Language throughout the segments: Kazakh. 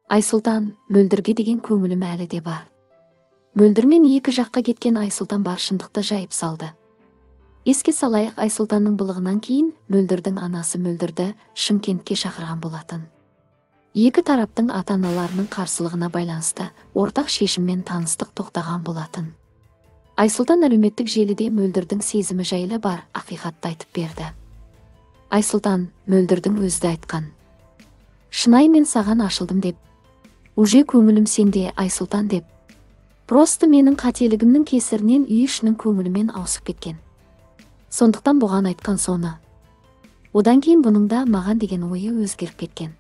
Айсұлтан, Мөлдірге деген көңілім әлі де бар. Мөлдірмен екі жаққа кеткен Айсұлтан бар шындықты жайып салды. Еске салайық, Айсұлтанның былығынан кейін Мөлдірдің анасы Мөлдірді Шымкентке шақырған болатын. Екі тараптың ата-аналарының қарсылығына байланысты ортақ шешіммен таныстық тоқтаған болатын. Айсұлтан әлеуметтік желіде Мөлдірдің сезімі жайлы бар ақиқатты айтып берді. Айсұлтан, Мөлдірдің өзі айтқан. Шынай, мен саған ашылдым деп. Уже көңілім сенде, Айсұлтан деп. Просто менің қателігімнің кесірінен үй ішінің көңілімен ауысып кеткен. Сондықтан бұған айтқан соны. Одан кейін бұның да маған деген ойы өзгеріп кеткен.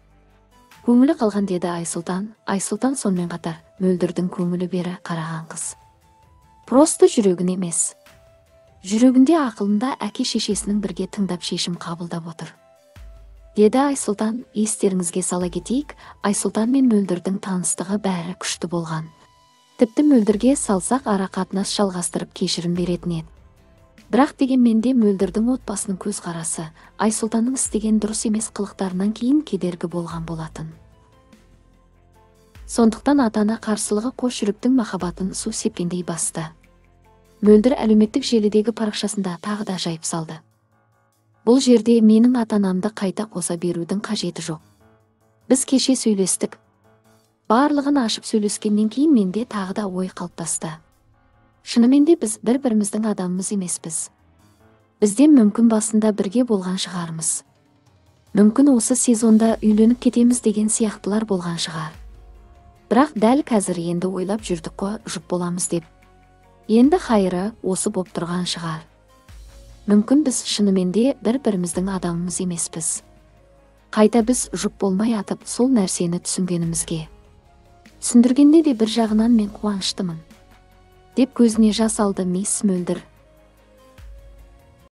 Көңілі қалған, деді Айсұлтан. Айсұлтан сонымен қатар Мөлдірдің көңілі бері қараған қыз. Просто жүрегін емес. Жүрегінде, ақылында әке шешесінің бірге тыңдап шешім қабылдап отыр, деді Айсұлтан. Естеріңізге сала кетейік, Айсұлтан мен Мөлдірдің таныстығы бәрі күшті болған. Тіпті Мөлдірге салсақ ара қатынас жалғастырып кешірім беретін еді. Бірақ дегенмен де Мөлдірдің отбасының көзқарасы Айсұлтанның істеген дұрыс емес қылықтарынан кейін кедергі болған болатын. Сондықтан ата-ана қарсылығы қос жүректің махаббатын су сепкендей басты. Мөлдір әлеуметтік желідегі парақшасында тағы да жайып салды. Бұл жерде менің ата-анамды қайта қоса берудің қажеті жоқ. Біз кеше сөйлестік. Барлығын ашып сөйлескеннен кейін менде тағы да ой қалыптасты. Шынымен де біз бір-біріміздің адамымыз емеспіз. Бізден мүмкін басында бірге болған шығармыз. Мүмкін осы сезонда үйленіп кетеміз деген сияқтылар болған шығар. Бірақ дәл қазір енді ойлап жүрдік қой жұп боламыз деп. Енді хайыры осы боп тұрған шығар. Мүмкін біз шынымен де бір-біріміздің адамымыз емеспіз. Қайта біз жұп болмай атып сол нәрсені түсінгенімізге. Түсіндіргенде де бір жағынан мен қуаныштымын, деп көзіне жас алды мисс Мөлдір.